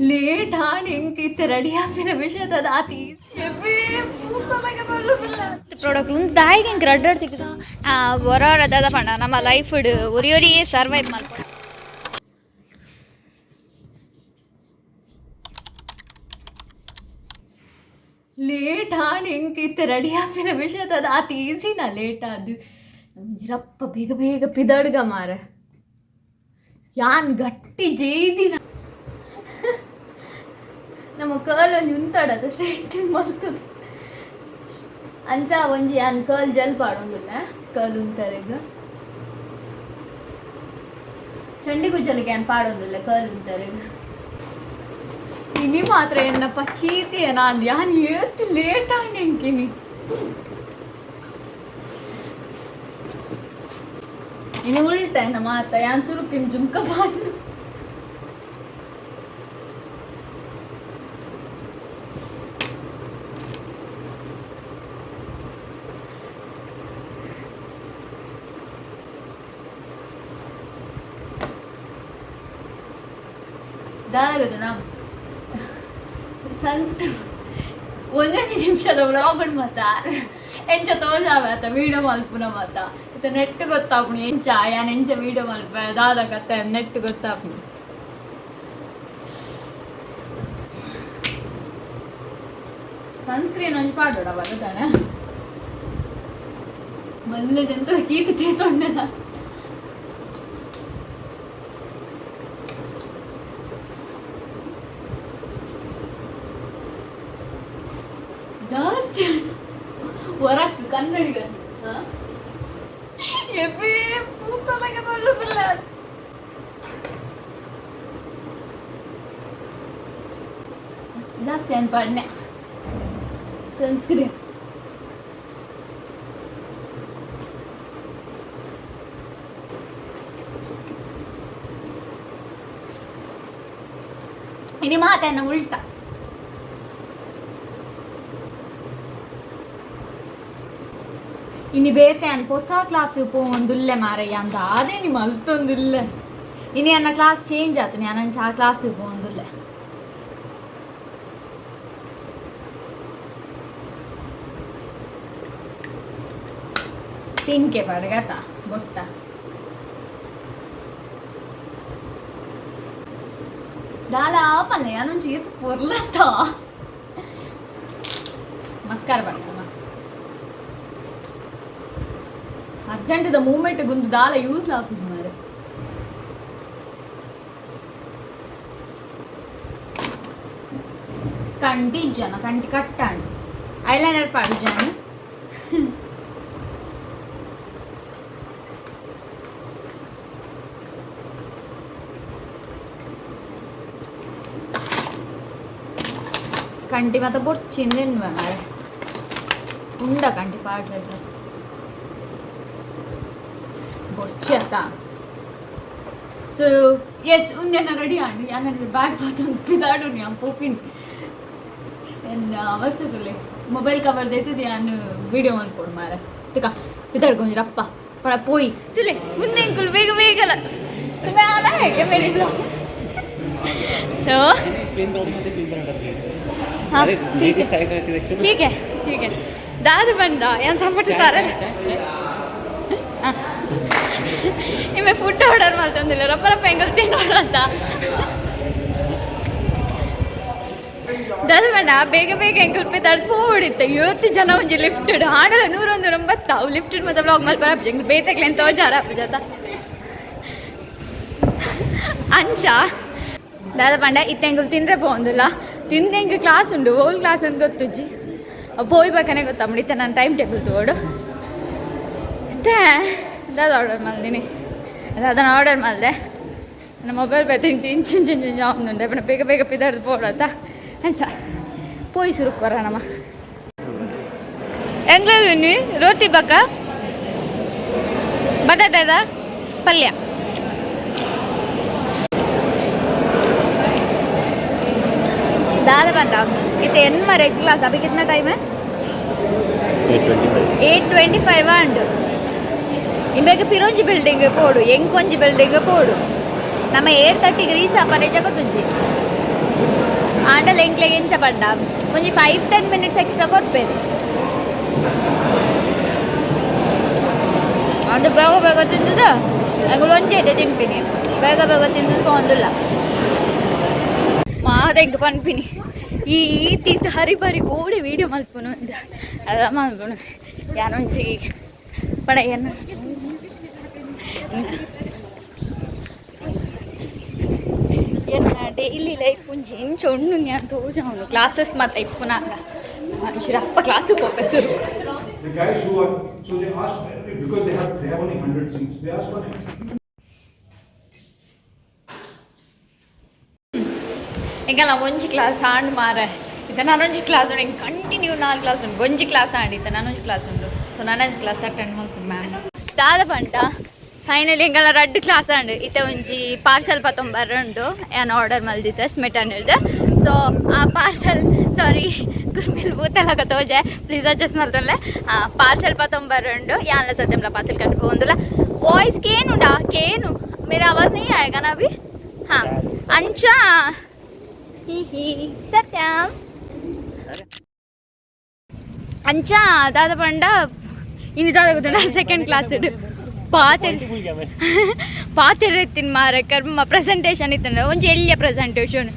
Late ಆಂಡ್ ಎಂಕ್ ಇತ್ತೆ ready ಆಪಿನ ವಿಷಯದ ಆತಿ. ಪ್ರಾಡಕ್ಟ್ ಒಂದು ದಾಯಿಗೆ ಹಿಂಗೆ ರಡ್ಡ್ ರಡ್ಡ್ ತಿಕ್ಕುದು. ಹೊರ ದಾದ ಪಂಡ ನಮ್ಮ ಲೈಫ್ ಒರಿ ಒರಿಯೇ ಸರ್ವೈವ್ ಮಲ್ಪೊಡು. ಲೇಟ್ ಆಂಡ್ ಎಂಕ್ ಇತ್ತೆ ರೆಡಿ ಆಪಿನ ವಿಷಯದ ಆತ ಈಸಿನ ಲೇಟ್ ಆದ್ ಜಿರಪ್ಪ ಬೇಗ ಬೇಗ ಪಿದಡ್ಗ ಮಾರೆ. ಯಾನ್ ಗಟ್ಟಿ ಜೇದಿನ ನಮ್ಮ ಕರ್ಲ್ ಒಂಜಿ ಉಂತಾಡದ ಸ್ಟ್ರೈಟ್ ಮಲ್ತದ. ಅಂಚ ಒಂಜಿ ಯಾನ್ ಕರ್ಲ್ ಜೆಲ್ ಪಾಡೊಂದುಲ್ಲೆ ಕರ್ಲ್ ಉಂತರೆಗ್. ಚಂಡಿ ಗುಜ್ಜಲಿಗೆ ಯಾನ್ ಪಾಡೊಂದುಲ್ಲೆ ಕರ್ಲ್ ಉಂತರೆಗ್. ಇನಿ ಮಾತ್ರ ಎನ್ನ ಪಚೀತಿ ನಾನು ಯಾನ್ ಏತ್ ಲೇಟ್ ಆಂಡ್ ಎಂಕಿನಿ. ಇನ್ನು ಉಲ್ಟ ಎನ್ನ ಮಾತ ಯಾನ್ ಸುರುಕಿನ್ ಜುಮ್ಕ ಪಾಡ್ನು. ದಾದ ಸನ್ಸ್ಕ್ರೀನ್ ಒಂದೊಂದು ನಿಮಿಷದ ವ್ಲಾಗ್ ಮತ್ತ ಎಂಚ ತೋಜಾವೆ ಆತ ವೀಡಿಯೋ ಮಲ್ಪುನ ಮತ್ತ. ಇತ್ತೆ ನೆಟ್ ಗೊತ್ತಾಪುಣಿ ಎಂಚ ಯಾನ್ ಎಂಚ ವೀಡಿಯೋ ಮಲ್ಪೆ ದಾದ ಕತ್ತೆ ನೆಟ್ ಗೊತ್ತಾಪುಣಿ. ಸನ್ಸ್ಕ್ರೀನ್ ಒಂಜಿ ಪಾಡೋಡ ಬರುತ್ತಾನೆ ಮಲ್ಲ ಜಂತ ಕೀತ ತೇತೊಂಡೆನ. ಜಾಸ್ತಿ ಹೊರಕ್ ಕನ್ನಡಿಗ ಎಬ್ಬೆ ಪೂತಲಗೆ ತೋಜುದಿಲ್ಲ. ಜಾಸ್ತಿ ಅನ್ಪಾಡ್ನೆ ಸನ್ಸ್ಕ್ರೀನ್. ಇನಿ ಮಾತನ್ನ ಉಲ್ಟಾ. ಇನಿ ಬೇತೆ ಅನ್ ಪೊಸ ಕ್ಲಾಸ್ ಪೋವೊಂದುಲ್ಲೆ ಮಾರಯ್ಯ ಅಂತ ಅದೇ ನಿಮ್ಮ ಅಲ್ತೊಂದುಲ್ಲೆ. ಇನಿ ಅನ್ನ ಕ್ಲಾಸ್ ಚೇಂಜ್ ಆತು, ನಾನು ಆ ಕ್ಲಾಸ್ ಪೋವೊಂದುಲ್ಲೆ. ತಿನ್ಕೆ ಪಡ್ಗತ ಬೊಟ್ಟ ದಾಲ ಪಲ್ಲೆ ಯಾನೊಂಜಿ ಏತ್ ಪೊರ್ಲತ್ತ. ಮಸ್ಕಾರ ಪಡ್ಕಮ್ಮ. ಅರ್ಜೆಂಟ್ the moment ಗುಂದು ದಾಲ ಯೂಸ್ ಆಪುಜಿ ಮಾರೆ. ಕಂಟಿ ಜನ ಕಂಟಿ ಕಟ್ಟಾಂಡ್ ಐಲೈನರ್ ಪಾಡು ಜಾನ. ಕಂಟಿ ಮಾತ ಬೊಡ್ಚಿಂದೆನ್ನುವೆ ಮಾರೆ. ಉಂಡ ಕಂಟಿ ಪಾಡ್ರೆ ಬೊಡ್ಚಿ ಅತ್ತ. ಸೊ ಎಸ್ ಉಂದೆನ ರೆಡಿ ಆಂಡ್ ಯಾನ್ ಬ್ಯಾಗ್ ಪಾತೊಂದು ಪಿದಾಡುನಿ. ಯಾನ್ ಪೋಪಿನಿ. ಎನ್ನ ಅವಸ್ಥೆ ತುಲೆ. ಮೊಬೈಲ್ ಕವರ್ ದೈತದ ಯಾನ್ ವಿಡಿಯೋ ಮಲ್ಪೊಡು ಮಾರೆ. ತುಕ ಪಿದಾಡ್ಕೊಂಜಿ ರಪ್ಪ ಪಡ ಪೋಯಿ ತುಲೆ. ಮುಂದೆ ಎಂಕುಲು ಬೇಗ ಬೇಗಲ. तुम्हें आना है क्या मेरी ब्लॉग? तो हाँ. अरे. ठीक है. ट्राई करके देखते. ठीक है, ठीक है. ದಾದ ಬಂದ ಯಾನ್ ಸಂಪಟ್ಟಿದ್ದಾರೆ. ಇಮ್ಮೆ ಫುಡ್ ಆರ್ಡರ್ ಮಲ್ತೊಂದಿಲ್ಲ. ರಪ್ಪ ರಪ್ಪ ಎಂಗಲ್ ತಿನ್ನೋಣ. ದಾದ ಬಂಡ ಬೇಗ ಬೇಗ ಎಂಕಲ್ ಪಿದಾಡ್ ಪೋಡಿತ್ತ. ಏತ್ ಜನ ಒಂಜಿ ಲಿಫ್ಟ್ ಆಂಡಲ ನೂರೊಂದು ಒಂಬತ್ತ ಅವು ಲಿಫ್ಟ್ ಮತ್ತೆ ಬ್ಲಾಗ್ ಮಲ್ಪರ ಎಂಕಲ್ ಬೇತೆಗ್ಲೆನ್ ತೋಜಾರ ಆಪುಜತ. ಅಂಚ ದಾದ ಪಂಡ ಇತ್ತೆ ಎಂಕುಲು ತಿಂದ್ರೆ ಪೋಂದಿಲ್ಲ. ತಿಂದೆ ಎಂಕ್ ಕ್ಲಾಸ್ ಉಂಡು. ಓಲ್ ಕ್ಲಾಸ್ ಅಂತ ಗೊತ್ತುಜ್ಜಿ. ಪೋಯ್ಬೇಕನೆ ಗೊತ್ತಮ್ಮ. ಇತ್ತೆ ನಾನು ಟೈಮ್ ಟೇಬಲ್ ತಗೋಡು. ಇತ್ತೆ ದಾದ ಆರ್ಡರ್ ಮಲ್ದಿನಿ? ಅದನ್ನು ಆರ್ಡರ್ ಮಲ್ದೆ. ನನ್ನ ಮೊಬೈಲ್ ಬೇತೆ ಇಂಚು ಇಂಚು ಇಂಚು ಆವೊಂದುಂಡು. ಪಂಡ ಬೇಗ ಬೇಗ ಪಿದಾಡ್ದು ಪೋಡತ್ತ. ಅಂಚ ಪೋಯಿ ಸುರುಕ್ ಕೊರ ನಮ. ಎಂಗ್ಲೂನಿ ರೋಟಿ ಬಕ್ಕ ಬಟಾಟೆದ ಪಲ್ಯ. दादा बंदा इतने एन क्लास. अभी कितना टाइम है? 8:25. 8:25 ಅಂಡ್ ಇಂಬೇಗ ಪಿರೊಂಜಿ ಬಿಲ್ಡಿಂಗ್ ಪೋಡು, ಎಂಕೊಂಜಿ ಬಿಲ್ಡಿಂಗ್ ಪೋಡು. ನಮ್ಮ 8:30ಗೆ ರೀಚ್ ಆಪನೆ ಜಗತ್ತುಂಜಿ. ಆಂಡಲ ಎಂಕ್ಲೆಗ್ ಎಂಚ ಪಂಡ ಒಂಜಿ 5-10 ಮಿನಿಟ್ಸ್ ಎಕ್ಸ್ಟ್ರಾ ಕೊರ್ಪೇರು. ಅದು ಬೇಗ ಬೇಗ ತಿಂದದ. ಎಂಕುಲು ಒಂಜಿ ಐತೆ ತಿನ್ಪಿನಿ, ಬೇಗ ಬೇಗ ತಿಂದು ಪೋಂದುಲ್ಲ. ಮಾತೆಂಕ್ ಪನ್ಪಿನಿ ಈ ಈತ್ ಹರಿ ಬರಿ ಓಡಿ ವೀಡಿಯೋ ಮಲ್ಪುನು ಅಂದ್. ಅದ ಮಲ್ಪುನು. ಯಾನೊಂಜಿ ಪಡ ಎನ್ನ ಎನ್ನ ಡೈಲಿ ಲೈಫ್ ಒಂಜಿ ಎಂಚ ಉಂಡು ಯಾನ್ ತೋಜಾವುಂಡು. ಕ್ಲಾಸಸ್ ಮಾತ ಇಪ್ಪುನಾಗ ಮನುಷ್ಯರ ಅಪ್ಪ ಕ್ಲಾಸಿಗೆ ಪೋಪೆ ಸುರು. The guys who are, so they asked, because they have only 100 seats, they asked for extra. ಎಂಕಲ್ಲ ಒಂಜಿ ಕ್ಲಾಸ್ ಆಂಡ್ ಮಾರೆ. ಇತ್ತ ನಾನೊಂಜಿ ಕ್ಲಾಸ್ ಉಂಡು. ಎಂಕ್ ಕಂಟಿನ್ಯೂ ನಾಲ್ ಕ್ಲಾಸ್ ಉಂಡು. ಒಂಜಿ ಕ್ಲಾಸ್ ಆಂಡ್, ಇತ್ತ ನಾನೊಂಜಿ ಕ್ಲಾಸ್ ಉಂಡು. ಸೊ ನಾನೊಂಜಿ ಕ್ಲಾಸ್ ಅಟೆಂಡ್ ಮಲ್ಪು ಮ್ಯಾಮ್. ದಾದ ಪಂಟ, ಫೈನಲಿ ಎಂಕಲ್ಲ ರಡ್ಡ್ ಕ್ಲಾಸ್ ಆಂಡ್. ಇತ್ತೆ ಒಂಜಿ ಪಾರ್ಸಲ್ ಪತ್ತೊಂಬರ ಉಂಡು. ಯಾನ್ ಆರ್ಡರ್ ಮಲ್ದಿತ್ತೆ ಸ್ಮಿಟನ್ ಇಲ್ದ. ಸೊ ಆ ಪಾರ್ಸಲ್, ಸಾರಿ, ಕುರ್ಮಿಲ್ ಬೂತೆಲ್ಲ ತೋಜೆ, ಪ್ಲೀಸ್ ಅಡ್ಜಸ್ಟ್ ಮಲ್ತೊನ್ಲೆ. ಪಾರ್ಸಲ್ ಪತ್ತೊಂಬರ ಉಂಡು. ಯಾನ್ಲ ಸತ್ಯಂಲ ಪಾರ್ಸಲ್ ಕಟ್ಟು ಒಂದುಲ. ವಾಯ್ಸ್ ಕೇನುಂಡಾ? ಕೇನು मेरा आवाज नहीं आएगा ना अभी? हाँ, ಅಂಚ ಹಿ ಹಿ ಸತ್ಯಂ. ಅಂಚ ದಾದ ಪಂಡ, ಇನ್ನು ದಾದ ಗೊತ್ತುಂಡ, ಸೆಕೆಂಡ್ ಕ್ಲಾಸ್ ಪಾತೆರ್ ಪಾತೆರ್ ಇತ್ತಿನ ಮಾರ. ಕರ್ಮ, ಪ್ರೆಸೆಂಟೇಷನ್ ಇತ್ತಂಡ ಒಂಜಿ ಎಲ್ಲಿಯ ಪ್ರೆಸೆಂಟೇಷನ್.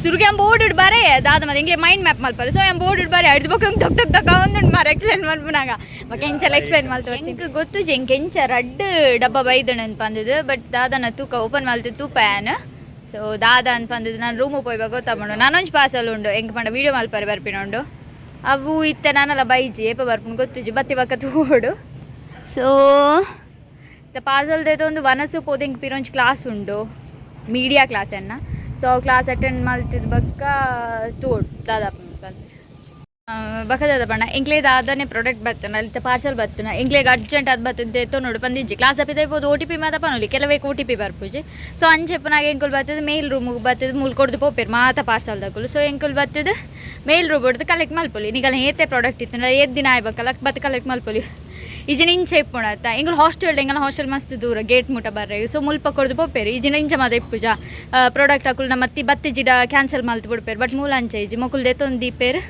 ಸುರುಗೆ ಬೋರ್ಡ್ ಬರೆ ದಾದ ಮತ್ತೆ ಎಂಗ್ಲೆ ಮೈಂಡ್ ಮ್ಯಾಪ್ ಮಲ್ಪರು. ಸೊ ಎಂಬ ಬೋರ್ಡ್ ಬರೆ ಅಡ್ದು ಬೊಕ್ಕ ದೊಗ್ ದೊಗ್ ದೊಗ್ಗ ಒಂದುಂಡು ಮಾರ. ಎಕ್ಸ್ಪ್ಲೇನ್ ಮಲ್ಪುನಾಗ ಬೊಕ್ಕ ಎಂಚಲ ಎಕ್ಸ್ಪ್ಲೇನ್ ಮಲ್ತು ಎಂಕ್ ಗೊತ್ತುಜಿ ಎಂಕ್ ಎಂಚ ರಡ್ಡ್ ಡಬ್ಬ ಬೈದಣ ಅಂತ ಪಂದದು. ಬಟ್ ದಾದನ ತೂಕ, ಓಪನ್ ಮಲ್ತು ತೂಪ ಯಾನ್. ಸೊ ದಾದ ಅಂತ ಪಂದದು ನಾನು ರೂಮು ಪೋಯ್ಬೇಕು ಗೊತ್ತಾಪುಂಡು. ನಾನೊಂಜಿ ಪಾರ್ಸಲ್ ಉಂಡು. ಎಂಕ್ ಪಂಡ ವೀಡಿಯೋ ಮಲ್ಪರೆ ಬರ್ಪಿನ ಉಂಡು. ಅವು ಇತ್ತೆ ನಾನೆಲ್ಲ ಬೈಜಿ, ಏಪ ಬರ್ಪುಂಡು ಗೊತ್ತುಜಿ. ಬತ್ತಿ ಬಕ್ಕ ತೂಡು. ಸೊ ಇತ್ತೆ ಪಾರ್ಸಲ್ ಒಂದು ವನಸು ಪೋದು ಎಂಕ್ ಪಿರೊಂಜಿ ಕ್ಲಾಸ್ ಉಂಡು, ಮೀಡಿಯಾ ಕ್ಲಾಸ್ ಎನ್ನ. ಸೊ ಕ್ಲಾಸ್ ಅಟೆಂಡ್ ಮಲ್ತಿದ್ ಬಕ್ಕ ತೂಡ್ ದಾದ ಬಕ್ಕ ದಾದ ಪಂಡ, ಎಂಕ್ಲೆ ದಾದನೆ ಪ್ರಾಡಕ್ಟ್ ಬರ್ತನ ಅಲ್ಲಿತ್ತ ಪಾರ್ಸಲ್ ಬರ್ತನ. ಎಂಕ್ಲೆಗ್ ಅರ್ಜೆಂಟ್ ಅದು ಬರ್ತದೆ ನೋಡು ಬಂದಿಜ್ಜಿ. ಕ್ಲಾಸ್ ಅಪ್ಪಿದ ಓ ಟಿ ಪಿ ಮಾತ ಪನೊಲಿ. ಕೆಲವೇಕ್ ಓ ಟಿ ಪಿ ಬರ್ಪುಜಿ. ಸೊ ಅಂಚೆಪ್ಪನಾಗ ಎಂಕುಲು ಬರ್ತದೆ ಮೇಲ್ ರೂಮಿಗೆ ಬರ್ತದೆ. ಮೂಲು ಕೊಡ್ದು ಪೋಪೇರು ಮಾತ ಪಾರ್ಸಲ್ ದಕುಲು. ಸೊ ಎಂಕುಲು ಬರ್ತದೆ ಮೇಲ್ ರೂಮ್ ಹೊಡ್ದು ಕಲೆಕ್ಟ್ ಮಲ್ಪೊಲಿ. ನಿಗಲ ಏತೆ ಪ್ರಾಡಕ್ಟ್ ಇತ್ತು, ಏತ್ ದಿನ ಆಯ್ಬೇಕಲ್ಲ, ಬತ್ತು ಕಲೆಕ್ಟ್ ಮಲ್ಪೊಲಿ. ಈಜಿನ ಇಂಚ ಇಪ್ಪುಂಡು ಅತ್ತ. ಎಂಕುಲು ಹಾಸ್ಟೆಲ್, ಎಂಕಲ್ನ ಹಾಸ್ಟೆಲ್ ಮಸ್ತ್ ದೂರ ಗೇಟ್ ಮುಟ ಬರ್ರೆ. ಸೊ ಮುಲ್ಪ ಕೊಡ್ದು ಪೋಪೇರು. ಈಜಿನ ಇಂಚ ಮಾತ ಇಪ್ಪುಜ. ಪ್ರಾಡಕ್ಟ್ ಅಕುಲು ನಮ್ಮ ಮತ್ತಿ ಬತ್ತಿ ಜಿಡ ಕ್ಯಾನ್ಸಲ್ ಮಲ್ತು ಬಿಡ್ಪೇರು. ಬಟ್ ಮೂಲ ಅಂಚ ಇಜ್ಜಿ, ಮೊಕುಲು ದೆತ್ತೊಂದು ದೀಪೇರು.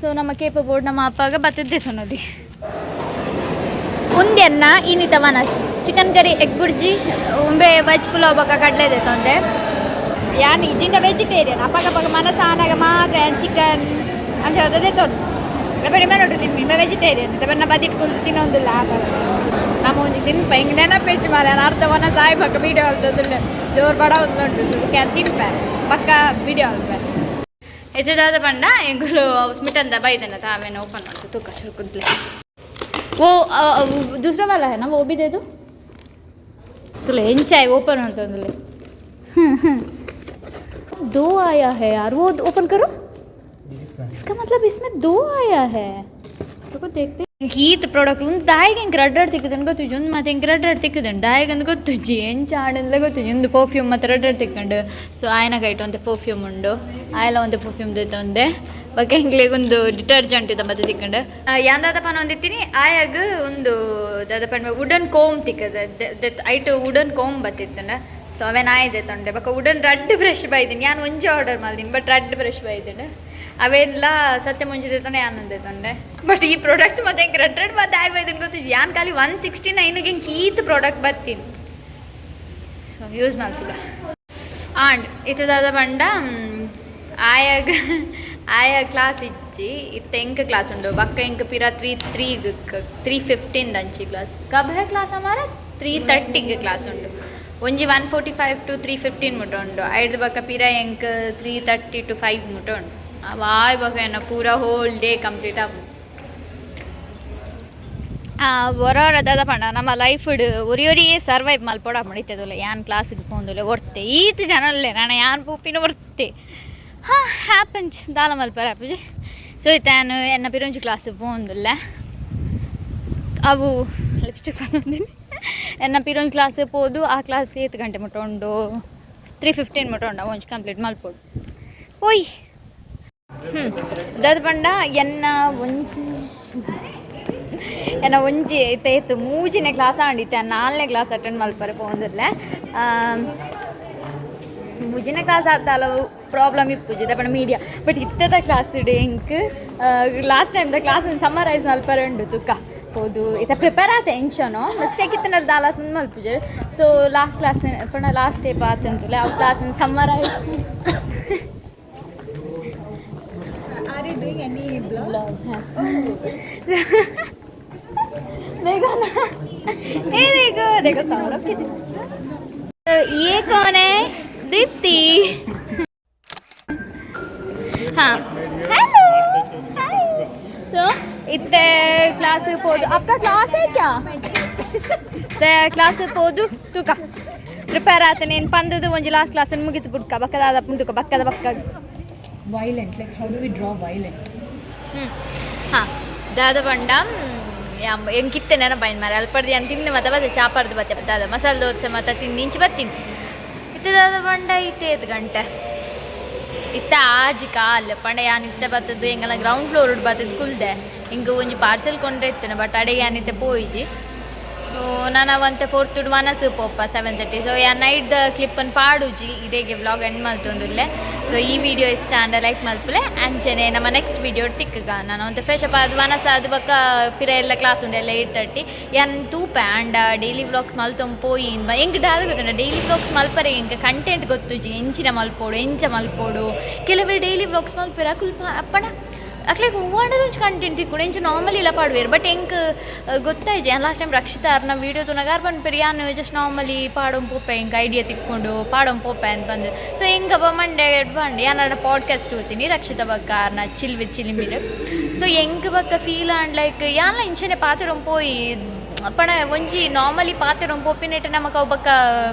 ಸೊ ನಮ್ಮ ಕೇಪ ಬೋರ್ಡ್ ನಮ್ಮ ಅಪ್ಪಾಗ ಬತ್ತಿದ್ದೆ ತೊನ್ನೋದಿ. ಉಂದೆನ್ನ ಇನ್ನಿತ ವನಸ್ ಚಿಕನ್ ಕರಿ, ಎಗ್ ಬುರ್ಜಿ, ಉಂಬೆ ವೆಜ್ ಪುಲಾವ್ ಬೊಕ್ಕ ಕಡಲೆ ತೊಂದೆ. ಯಾನ್ ಇಜಿಂಡ ವೆಜಿಟೇರಿಯನ್. ಅಪ್ಪಗ ಅಪ್ಪಗ ಮನಸ್ಸು ಆನಾಗ ಮಾತ್ರ ಯಾನ್ ಚಿಕನ್ ಅಂಚ ಅದೇ ತೊಂದು. ಬಡಿ ಮನೋಡು ತಿನ್ನಿ. ವೆಜಿಟೇರಿಯನ್ ಬನ್ನ ಬದಿಟ್ ಕುಂತು ತಿನ್ನೊಂದಿಲ್ಲ ಆ ಥರ. ನಮ್ಮ ಒಂಜಿ ತಿನ್ಪ ಹಿಂಗೆ ನೆನಪೆಚ್ಚು ಮಾರೆ. ಅರ್ಧ ವನ ಸಾಯ್ ಬಕ್ಕ ವೀಡಿಯೋ ಅಲ್ತದಿಲ್ಲ. ಜೋರು ಬಡ ಒಂದು ಉಂಟು. ಸುರುಕೆ ತಿನ್ಪ ಬಕ್ಕ ವೀಡಿಯೋ ಅಲ್ಪ. ಎತ್ತದಾದ ಪಂಡ, ಎಂಕುಲು ಸ್ಮಿಟಂದ ಬೈದನ ತಾವೇನ ಓಪನ್ ಮಾಡ್ತು ತೂಕ ಸುರುಕುದ್ಲೆ. वो दूसरा वाला है ना, वो भी दे दो. तुले ಎಂಚಾಯ್ ಓಪನ್ ಅಂತಂದ್ರೆ दो आया है यार. वो ओपन करो. इसका मतलब इसमें दो आया है. रुको, देखते. ಈತ್ ಪ್ರಾಡಕ್ಟ್ ಒಂದು ದಾಯಿಗೆ ಎಂಕ್ ರಡ್ಡ್ ರಡ್ಡ್ ತಿಕ್ಕುದನ್ ಗೊತ್ತುಜಿ. ಒಂದು ಮತ್ತೆ ಎಂಕ್ ರಡ್ಡ್ ರಡ್ಡ್ ತಿಕ್ಕುದುಂಡು. ದಾಯಿಗೆ ಅಂದ್ ಗೊತ್ತುಜಿ, ಎಂಚ ಆಂಡಂದ್ಲ ಗೊತ್ತುಜಿ. ಒಂದು ಪರ್ಫ್ಯೂಮ್ ಮತ್ತು ರಡ್ಡ್ ರಡ್ಡ್ ತಿಕ್ಕಂಡು. ಸೊ ಆಯನ ಕೈಟ್ ಒಂತೆ ಪರ್ಫ್ಯೂಮ್ ಉಂಡು. ಆಯಲ ಒಂತೆ ಪರ್ಫ್ಯೂಮ್ ದೆತ್ತೊಂದೆ. ಬೊಕ್ಕ ಎಂಕ್ಲೆಗ್ ಒಂದು ಡಿಟರ್ಜೆಂಟ್ ಇದ ಮತ್ತೆ ತಿಕ್ಕಂಡು. ಯಾನ್ ದಾದ ಪನೊಂದಿತ್ತೀನಿ, ಆಯಾಗ ಒಂದು ದಾದ ಪಂಡ ವುಡನ್ ಕೋಮ್ ತಿಕ್ಕದ. ಐಟ್ ವುಡನ್ ಕೋಮ್ ಬತ್ತಿತ್ತಂಡ. ಸೊ ಅವೇನ್ ಆಯ್ ದೆತ್ತೊಂಡೆ. ಬೊಕ್ಕ ವುಡನ್ ರಡ್ಡ್ ಬ್ರಷ್ ಬೈದಿನಿ. ಯಾನ್ ಒಂಜಿ ಆರ್ಡರ್ ಮಲ್ದಿನಿ, ಬಟ್ ರಡ್ಡ್ ಬ್ರಷ್ ಬೈದಿಂಡು. ಅವೆಲ್ಲ ಸತ್ಯ ಮುಂಚೆ ದೆತ್ತೊಂಡೆ, ಯಾನ್ ದೆತ್ತೊಂಡೆ. ಬಟ್ ಈ ಪ್ರಾಡಕ್ಟ್ಸ್ ಮತ್ತೆ ಎಂಕ್ ರಡ್ಡ್ ರಡ್ಡ್ ಮತ್ತೆ ಆಯ್ ಬೈದಿನ ಗೊತ್ತಿಜ್ಜಿ. ಯಾನ್ ಖಾಲಿ 169ಗೆ ಎಂಕ್ ಈತ್ ಪ್ರಾಡಕ್ಟ್ ಬತ್ತೀನಿ. ಸೊ ಯೂಸ್ ಮಲ್ಪುಗ. ಆಂಡ್ ಇತ್ತದಾದ ಪಂಡ, ಆಯಾಗ ಆಯ ಕ್ಲಾಸ್ ಇಜ್ಜಿ. ಇತ್ತೆ ಎಂಕ್ ಕ್ಲಾಸ್ ಉಂಡು. ಬಕ್ಕ ಎಂಕ್ ಪಿರ ತ್ರೀ ತ್ರೀ 3:15 ದಂಚಿ ಕ್ಲಾಸ್. कब है ಕ್ಲಾಸ್ हमारा? 3:30ಗೆ ಕ್ಲಾಸ್ ಉಂಡು. ಒಂಜಿ 1:45 ಟು 3:15 ಮುಟ ಉಂಡು. ಐಡ್ದು ಬಕ್ಕ ಪಿರ ಎಂಕ್ 3:30 ಟು 5 ಮುಟ ಉಂಡು. ಅವಾಯ್ ಬೊಕ ಎನ್ನ ಪೂರ ಹೋಲ್ ಡೇ ಕಂಪ್ಲೀಟ್ ಆಪುಂಡು. ಒರ ಒರ ದಾದ ಪಂಡ, ನಮ್ಮ ಲೈಫ್ ಒರಿ ಒರಿಯೇ ಸರ್ವೈವ್ ಮಲ್ಪೊಡ ಇತ್ತದಲ್ಲ. ಯಾನ್ ಕ್ಲಾಸಿಗೆ ಪೋಂದುಲೆ ಒರ್ತೆ. ಈತ್ ಜನ ಅಲ್ಲೇ ನಾನು ಯಾನ್ ಪೋಪಿನ ಒರ್ತೆ. ಹಾಂ, ಹ್ಯಾಪನ್ಸ್, ದಾಲ ಮಲ್ಪರ ಆಪುಜಿ. ಸೊ ಇತ್ತೆ ಯಾನ್ ಎನ್ನ ಪಿರೊಂಜಿ ಕ್ಲಾಸ್ ಪೋಂದುಲ್ಲೆ. ಅವು ಲಿಪ್ಸ್ಟಿಕ್ ಬಂದಿನಿ. ಎನ್ನ ಪಿರೊಂಜಿ ಕ್ಲಾಸ್ ಪೋದು, ಆ ಕ್ಲಾಸ್ ಏತ್ ಗಂಟೆ ಮುಟ್ಟ ಉಂಡು? 3:15 ಮುಟ್ಟ ಉಂಡು. ಒಂಜಿ ಕಂಪ್ಲೀಟ್ ಮಲ್ಪೊಡು. ಓಯ್ ದಾದ ಪಂಡ, ಎನ್ನ ಒಂಜಿ ಇತ್ತೆ ಏತ್ ಮೂಜಿನೇ ಕ್ಲಾಸ್ ಆಂಡ್. ಇತ್ತೆ ನಾಲ್ನೇ ಕ್ಲಾಸ್ ಅಟೆಂಡ್ ಮಲ್ಪರೆ ಪೋಂದುಲ್ಲೆ. ಮೂಜಿನೇ ಕ್ಲಾಸ್ ಆತಲವು. ಪ್ರಾಬ್ಲಮ್ ಇಪ್ಪುಜಿ ದಪಣ ಮೀಡಿಯಾ. ಬಟ್ ಇತ್ತದ ಕ್ಲಾಸ್ ಎಂಕ್ last time the class summarise ಮಲ್ಪರೆ ಉಂಡು. ತುಕ್ಕ ಪೋದು ಇತ್ತ ಪ್ರಿಪೇರ್ ಆತ ಎಂಚನೋ ಮಿಸ್ಟೇಕ್ ಇತ್ತನಲ್ಲಿ ದಾಲ ಮಲ್ಪುಜೆರ್. ಸೊ ಲಾಸ್ಟ್ ಕ್ಲಾಸ್ ಪಂಡ ಲಾಸ್ಟ್ ಟೇಪ್ ಆತುಂಟುಲೆ, ಅವು class summarise. Are you doing any vlog? देखो ना, ये देखो देखो सौरभ कितने। ये कौन है? दीप्ति। हाँ, हेलो, हाय। सो इत्ते क्लास पोದು. आपका क्लास है क्या? ಕ್ಲಾಸ್ ಪೋದು ತೂಕ ಪ್ರಿಪೇರ್ ಆತನೆ. ಏನು ಪಂದದು ಒಂಜಿ ಲಾಸ್ಟ್ ಕ್ಲಾಸ್ ಮುಗಿತು ಬುಡ್ಕ ಬಕ್ಕದಾದ ತುಕ ಬಕ್ಕದ ಬಕ್ಕ. Violent, like how do we draw violent? ಹಾಂ, ದಾದ ಪಂಡ ಎಂಕಿತ್ತೆ ನೆನಪಾಯಿನ ಮಾರೆ. ಅಲ್ಪರ್ದು ಏನು ತಿಂದು ಮತ್ತೆ ಬತ್ತೆ ಚಾಪರ್ದು ಬತ್ತೆ ದಾದ ಮಸಾಲೆ ದೋಸೆ ಮತ್ತೆ ತಿಂದು ಇಂಚಿ ಬತ್ತೀನಿ. ಇತ್ತೆ ದಾದ ಪಂಡ ಇತ್ತೆ ಏತ್ ಗಂಟೆ? ಇತ್ತ ಆಜಿ ಕಾಲ್. ಪಂಡ ಯಾನ್ ಇತ್ತೆ ಬತ್ತದ್ದು ಎಂಗಲ ಗ್ರೌಂಡ್ ಫ್ಲೋರ್ ಬತ್ತದ್ದು ಕುಲ್ದೆ. ಹಿಂಗೆ ಒಂಜಿ ಪಾರ್ಸೆಲ್ ಕೊಂಡ್ರೆ ಇತ್ತೇನೆ, ಬಟ್ ಅಡೆಗೆ ಯಾನಿತ್ತೆ ಪೋಯಿಜಿ. ಸೊ ನಾನು ಅವಂತೆ ಪೊರ್ತುಡು ಮನಸ್ಸು ಪೋಪ 7:30. ಸೊ ಯಾ ನೈಟ್ ದ ಕ್ಲಿಪ್ಪನ್ನು ಪಾಡುಜಿ. ಇದೇಗೆ ವ್ಲಾಗ್ ಎಂಡ್ ಮಲ್ತೊಂದುಲ್ಲೆ. ಸೊ ಈ ವಿಡಿಯೋ ಇಷ್ಟ ಆಂಡ ಲೈಕ್ ಮಲ್ಪುಲೆ. ಅಂಚನೆ ನಮ್ಮ ನೆಕ್ಸ್ಟ್ ವಿಡಿಯೋ ತಿಕ್ಕಗ. ನಾನು ಒಂತೆ ಫ್ರೆಶ್ ಅಪ್ ಅದು ವನಸ ಅದು ಬಕ್ಕ ಪಿರ ಎಲ್ಲ ಕ್ಲಾಸ್ ಉಂಡು ಎಲ್ಲ 8:30. ಯಾನ್ ತೂಪೆ ಆಂಡ ಡೈಲಿ ವ್ಲಾಗ್ಸ್ ಮಲ್ತೊಂದು ಪೋಯಿ. ಎಂಕ್ ದಾದ ಗೊತ್ತುಂಡ, ಡೈಲಿ ವ್ಲಾಗ್ಸ್ ಮಲ್ಪರೆ ಎಂಕ್ ಕಂಟೆಂಟ್ ಗೊತ್ತುಜಿ, ಎಂಚಿನ ಮಲ್ಪೋಡು, ಎಂಚ ಮಲ್ಪೋಡು. ಕೆಲವರು ಡೈಲಿ ವ್ಲಾಗ್ಸ್ ಮಲ್ಪೆರ್, ಅಕುಲು ಅಪ್ಪಣ ಅಕ್ಲೆಗ್ ಹೂವಾಂಡಲ ಒಂಜಿ ಕಂಟೆಂಟ್ ತಿಕ್ಕುಂಡು, ಎಂಚ ನಾರ್ಮಲಿ ಇಲ್ಲ ಪಾಡುವೆರ್. ಬಟ್ ಎಂಕ್ ಗೊತ್ತಾಯ್ಜಿ. ಲಾಸ್ಟ್ ಟೈಮ್ ರಕ್ಷಿತಾ ಅರ್ನ ವೀಡಿಯೋ ತೂನಗ ಆರ್ ಪನ್ಪೆರ್, ಯಾನ್ ಜಸ್ಟ್ ನಾರ್ಮಲಿ ಪಾಡೊಂದು ಪೋಪೆ, ಎಂಕ್ ಐಡಿಯಾ ತಿಕ್ಕೊಂಡು ಪಾಡೊಂದು ಪೋಪೆ ಅಂತ ಬಂದು. ಸೊ ಎಂಕಪ್ಪ ಮಂಡೆ ಬಂಡು ಯಾನ್ ಪಾಡ್ಕಾಸ್ಟ್ ತೂತೀನಿ, ರಕ್ಷಿತಾ ಬಕ್ಕ ಆರ್ನ ಚಿಲ್ ವಿತ್ ಚಿಲಿಮಿರ್. ಸೊ ಎಂಕ್ ಬಕ್ಕ ಫೀಲ್ ಆಂಡ್ ಲೈಕ್ ಯಾನ್ಲ ಇಂಚನೆ ಪಾತೆರೊಂದು ಪೋಯಿ ಪಣ ಒಂಜಿ ನಾರ್ಮಲಿ ಪಾತೆರೊಂದು ಪೋಪಿನೆಟ್ ನಮಕ್ ಅವು ಬಕ್ಕ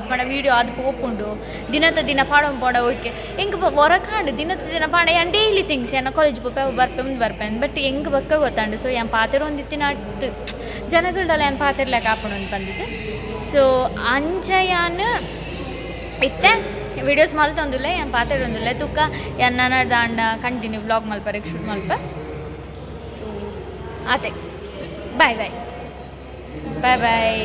ಪಣ ವೀಡಿಯೋ ಅದು ಪೋಪುಂಡು. ದಿನತ ದಿನ ಪಾಡೊಂದು ಪೋಂಡ ಓಕೆ. ಎಂಕ್ ಹೊರಕಾಂಡು ದಿನತ ದಿನ ಪಾಡ. ಯಾನ್ ಡೈಲಿ ಥಿಂಗ್ಸ್ ಯಾನ ಕಾಲೇಜ್ ಪೋಪೆ, ಅವು ಬರ್ಪೆ, ಮುಂದೆ ಬರ್ಪೆ. ಬಟ್ ಎಂಕ್ ಬಕ್ಕ ಗೊತ್ತಾಂಡು. ಸೊ ಯಾನ್ ಪಾತೆರೊಂದಿತ್ತಿನ ಅಟ್ಟು ಜನಗಳ್ದಲ್ಲ ಯಾನ್ ಪಾತೆರ್ಲೆಕ್ಕ ಆಪುಂಡು ಬಂದಿತ್ತು. ಸೊ ಅಂಚ ಯಾನ್ ಇತ್ತೆ ವೀಡಿಯೋಸ್ ಮಲ್ತೊಂದುಲ್ಲೆ, ಯಾನ್ ಪಾತೆರೊಂದುಲ್ಲೆ. ತುಕ್ಕ ಯಾನ್ ನನರ್ದಾಂಡ ಕಂಟಿನ್ಯೂ ವ್ಲಾಗ್ ಮಲ್ಪರೆಗ್ ಶೂಟ್ ಮಲ್ಪ. ಸೊ ಆತೆ, ಬಾಯ್ ಬಾಯ್, ಬಾಯ್ ಬಾಯ್.